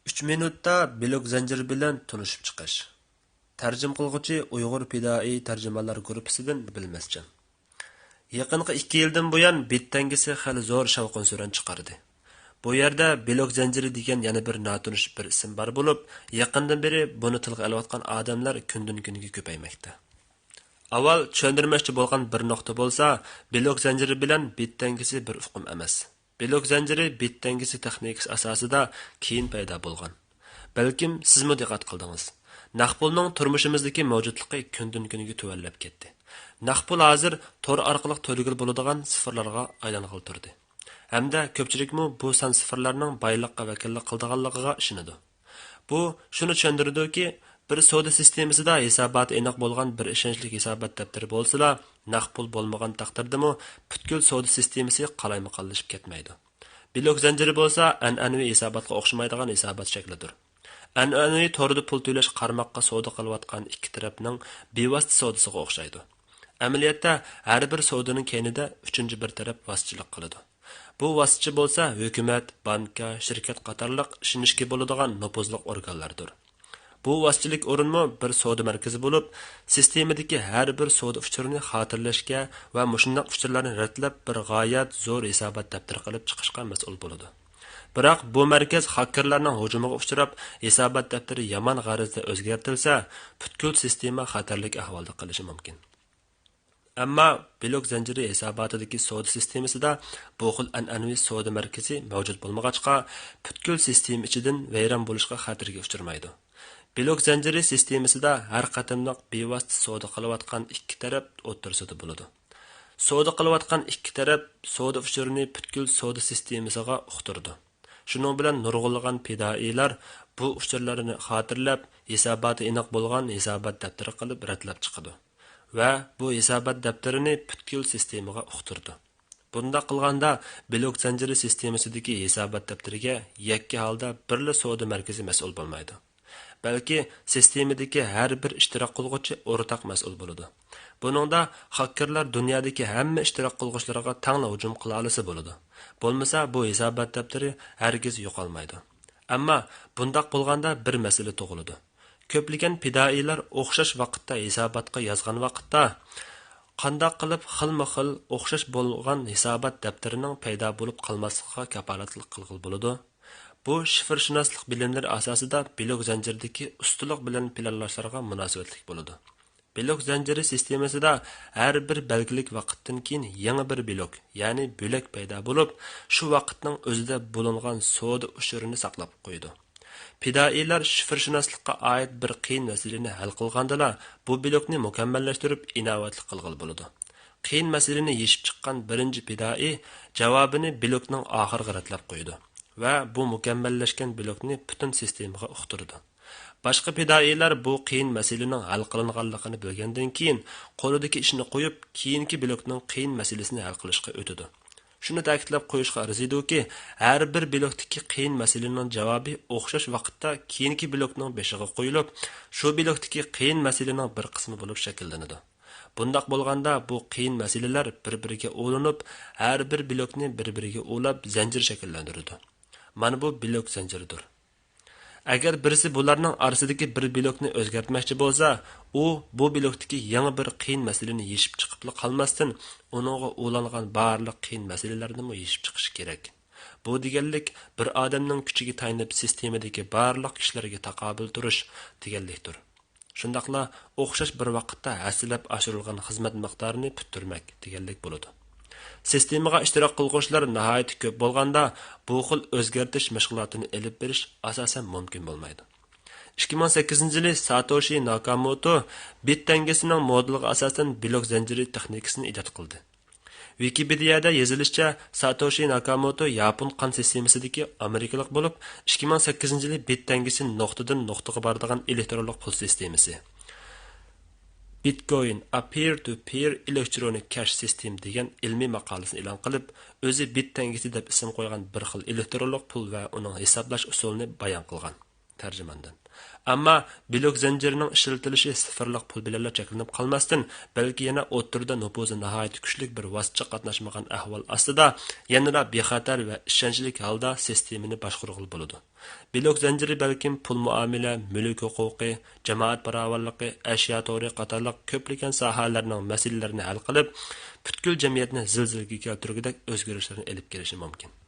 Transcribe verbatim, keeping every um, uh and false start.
ئۈچ مىنۇتتا بىلوك زەنجىرى بىلەن تونۇشۇپ چىقىش. تەرجىمە قىلغۇچى ئۇيغۇر پىدائىي تەرجىمانلار گۇرۇپپىسىدىن بىلمەسجان. يېقىنقى ئىككى يىلدىن بۇيان بىت تەڭگىسى خېلى زور شاۋقۇن-سۈرەن چىقاردى. بۇ يەردە بىلوك زەنجىرى دېگەن يەنە بىر ناتونۇش بىر ئىسىم بار بولۇپ، يېقىندىن بېرى بۇنى تىلغا ئېلىۋاتقان ئادەملەر كۈندىن-كۈنگە كۆپەيمەكتە. ئاۋۋال چۈشەندۈرمەكچى بولغان بىر نۇقتا بولسا، بىلوك زەنجىرى بىلەن بىت تەڭگىسى بىر ئۇقۇم ئەمەس. بىلوك زەنجىرى بىت تەڭگىسى تېخنىكىسى ئاساسىدا كېيىن پەيدا بولغان. بەلكىم سىزمۇ دىققەت قىلدىڭىز. نەق پۇلنىڭ تۇرمۇشىمىزدىكى مەۋجۇتلۇقى كۈندىن-كۈنگە تۆۋەنلەپ كەتتى. نەق پۇل ھازىر تور ئارقىلىق تۆلىگىلى بولىدىغان سىفىرلارغا ئايلانغىلى تۇردى. ھەمدە كۆپچىلىكمۇ بۇ سان سىفىرلارنىڭ بايلىققا ۋەكىللىك قىلىدىغانلىقىغا ئىشىنىدۇ. بۇ شۇنى چۈشەندۈرىدۇكى، بىر سودا سىستېمىسىدا ھېساباتى ئېنىق بولغان بىر ئىشەنچلىك ھېسابات دەپتىرى بولسىلا، نەق پۇل بولمىغان تەقدىردىمۇ پۈتكۈل سودا سىستېمىسى قالايمىقانلىشىپ كەتمەيدۇ. بىلوك زەنجىرى بولسا ئەنئەنىۋى ھېساباتقا ئوخشىمايدىغان ھېسابات شەكلىدۇر. ئەنئەنىۋى توردا پۇل تۆلەش قارماققا سودا قىلىۋاتقان ئىككى تەرەپنىڭ بىۋاسىتە سودىسىغا ئوخشايدۇ. ئەمەلىيەتتە، ھەر بىر سودىنىڭ كەينىدە ئۈچىنچى بىر تەرەپ ۋاسىتىچىلىك قىلىدۇ. بۇ ۋاسىتىچى بولسا ھۆكۈمەت، بانكا، شىركەت قاتارلىق ئىشىنىشكە بولىدىغان نوپۇزلۇق ئورگانلاردۇر. بۇ ۋاسىتىچىلىك ئورۇنمۇ بىر سودا مەركىزى بولۇپ، سىستېمىدىكى ھەر بىر سودا ئۇچۇرىنى خاتىرىلەشكە ۋە مۇشۇنداق ئۇچۇرلارنى رەتلەپ، بىر غايەت زور ھېسابات دەپتىرى قىلىپ چىقىشقا مەسئۇل بولىدۇ. بىراق بۇ مەركەز خاككېرلارنىڭ ھۇجۇمىغا ئۇچراپ، ھېسابات دەپتىرى يامان غەرەزدە ئۆزگەرتىلسە، پۈتكۈل سىستېما خەتەرلىك ئەھۋالدا قېلىشى مۇمكىن. ئەمما بىلوك زەنجىرى ھېساباتىدىكى سودا سىستېمىسىدا بۇ خىل ئەنئەنىۋى سودا مەركىزى مەۋجۇت بولمىغاچقا، پۈتكۈل سىستېما ئىچىدىن ۋەيران بولۇشقا خەتىرگە ئۇچرىمايدۇ. بىلوك زەنجىرى سىستېمىسىدا ھەر قېتىملىق بىۋاسىتە سودا قىلىۋاتقان ئىككى تەرەپ ئوتتۇرىسىدا بولىدۇ. سودا قىلىۋاتقان ئىككى تەرەپ سودا ئۇچۇرىنى پۈتكۈل سودا سىستېمىسىغا ئۇقتۇرىدۇ. شۇنىڭ بىلەن نۇرغۇنلىغان پىدائىيلار بۇ ئۇچۇرلارنى خاتىرىلەپ، ھېساباتى ئېنىق بولغان ھېسابات دەپتىرى قىلىپ رەتلەپ چىقىدۇ ۋە بۇ ھېسابات دەپتىرىنى پۈتكۈل سىستېمىغا ئۇقتۇرىدۇ. بۇنداق قىلغاندا، بىلوك زەنجىرى سىستېمىسىدىكى ھېسابات دەپتىرىگە يەككە ھالدا بىرلا سودا مەركىزى مەسئۇل بولمايدۇ. بەلكى سىستېمىدىكى ھەر بىر ئىشتىراك قىلغۇچى ئورتاق مەسئۇل بولىدۇ. بۇنىڭدا خاككېرلار دۇنيادىكى ھەممە ئىشتىراك قىلغۇچىلارغا تەڭلا ھۇجۇم قىلالىسا بولىدۇ. بولمىسا، بۇ ھېسابات دەپتىرى ھەرگىز يوقالمايدۇ. ئەمما بۇنداق بولغاندا بىر مەسىلە تۇغۇلىدۇ. كۆپلىگەن پىدائىيلار ئوخشاش ۋاقىتتا ھېساباتقا يازغان ۋاقىتتا، قانداق قىلىپ خىلمۇ خىل ئوخشاش بولغان ھېسابات دەپتىرىنىڭ پەيدا بولۇپ قالماسلىقىغا كاپالەتلىك قىلغىلى بولىدۇ؟ بۇ شىفىرشۇناسلىق بىلىملىرى ئاساسىدا بىلوك زەنجىرىدىكى ئۇستىلىق بىلەن پىلانلاشلارغا مۇناسىۋەتلىك بولىدۇ. بىلوك زەنجىرى سىستېمىسىدا ھەر بىر بەلگىلىك ۋاقىتتىن كېيىن يېڭى بىر بىلوك، يەنى بۆلەك پەيدا بولۇپ، شۇ ۋاقىتنىڭ ئۆزىدە بولۇنغان سودا ئۇچۇرىنى ساقلاپ قويىدۇ. پىدائىيلار شىفىرشۇناسلىققا ئائىت بىر قىيىن مەسىلىنى ھەل قىلغاندىلا، بۇ بىلوكنى مۇكەممەللەشتۈرۈپ ئىناۋەتلىك قىلغىلى بولىدۇ. قىيىن مەسىلىنى يېشىپ چىققان بىرىنچى پىدائىي جاۋابىنى بىلوكنىڭ ئاخىرىغا رەتلەپ قويىدۇ ۋە بۇ مۇكەممەللەشكەن بىلوكنى پۈتۈن سىستېمىغا ئۇقتۇرىدۇ. باشقا پىدائىيلار بۇ قىيىن مەسىلىنىڭ ھەل قىلىنغانلىقىنى بىلگەندىن كېيىن، قولىدىكى ئىشنى قويۇپ، كېيىنكى بىلوكنىڭ قىيىن مەسىلىسىنى ھەل قىلىشقا ئۆتىدۇ. شۇنى تەكىتلەپ قويۇشقا ئەرزىيدۇكى، ھەر بىر بىلوكتىكى قىيىن مەسىلىنىڭ جاۋابى ئوخشاش ۋاقىتتا كېيىنكى بىلوكنىڭ بېشىغا قويۇلۇپ، شۇ بىلوكتىكى قىيىن مەسىلىنىڭ بىر قىسمى بولۇپ شەكىللىنىدۇ. بۇنداق بولغاندا، بۇ قىيىن مەسىلىلەر بىر-بىرىگە ئۇلىنىپ، ھەر بىر بىلوكنى بىر-بىرىگە ئۇلاپ، زەنجىر شەكىللەندۈرىدۇ. مانا بۇ بىلوك زەنجىرىدۇر. ئەگەر بىرسى بۇلارنىڭ ئارىسىدىكى بىر بىلوكنى ئۆزگەرتمەكچى بولسا، ئۇ بۇ بىلوكتىكى يېڭى بىر قىيىن مەسىلىنى يېشىپ چىقىپلا قالماستىن، ئۇنىڭغا ئۇلانغان بارلىق قىيىن مەسىلىلەرنىمۇ يېشىپ چىقىشى كېرەك. بۇ دېگەنلىك، بىر ئادەمنىڭ كۈچىگە تايىنىپ سىستېمىدىكى بارلىق كىشىلەرگە تاقابىل تۇرۇش دېگەنلىكتۇر. شۇنداقلا ئوخشاش بىر ۋاقىتتا ھەسسىلەپ ئاشۇرۇلغان خىزمەت مىقدارىنى پۈتتۈرمەك دېگەنلىك بولىدۇ. سىستېمىغا ئىشتىراك قىلغۇچىلار ناھايىتى كۆپ بولغاندا، بۇ خىل ئۆزگەرتىش مەشغۇلاتىنى ئېلىپ بېرىش ئاساسەن مۇمكىن بولمايدۇ. ئىككى مىڭ سەككىزىنچى يىلى ساتوشى ناكاموتو بىت تەڭگىسىنىڭ مودېلىغا ئاساسەن بىلوك زەنجىرى تېخنىكىسىنى ئىجاد قىلدى. ۋىكىپېدىيەدە يېزىلىشىچە، ساتوشى ناكاموتو ياپون قان سىستېمىسىدىكى ئامېرىكىلىق بولۇپ، ئىككى مىڭ سەككىزىنچى يىلى بىت تەڭگىسى نۇقتىدىن نۇقتىغا بارىدىغان ئېلېكترونلۇق پۇل سىستېمىسى، Bitcoin: A Peer-to-Peer Electronic Cash System دېگەن ئىلمىي ماقالىسىنى ئېلان قىلىپ، ئۆزى بىت تەڭگىسى دەپ ئىسىم قويغان بىر خىل ئېلېكترونلۇق پۇل ۋە ئۇنىڭ ھېسابلاش ئۇسۇلىنى بايان قىلغان. تەرجىماندىن. ئەمما بىلوك زەنجىرىنىڭ ئىشلىتىلىشى سىفىرلىق پۇل بىلەنلا چەكلىنىپ قالماستىن، بەلكى يەنە ئوتتۇرىدا نوپۇزى ناھايىتى كۈچلۈك بىر ۋاسىتىچى قاتناشمىغان ئەھۋال ئاستىدا يەنىلا بىخەتەر ۋە ئىشەنچلىك ھالدا سىستېمىنى باشقۇرغىلى بولىدۇ. بىلوك زەنجىرى بەلكىم پۇل مۇئامىلە، مۈلۈك ھوقۇقى، جامائەت پاراۋانلىقى، ئەشيا تورى قاتارلىق كۆپلىگەن ساھەلەرنىڭ مەسىلىلىرىنى ھەل قىلىپ، پۈتكۈل جەمئىيەتنى زىلزىلىگە كەلتۈرگۈدەك ئۆزگىرىشلەرنى ئېلىپ كېلىشى مۇمكىن.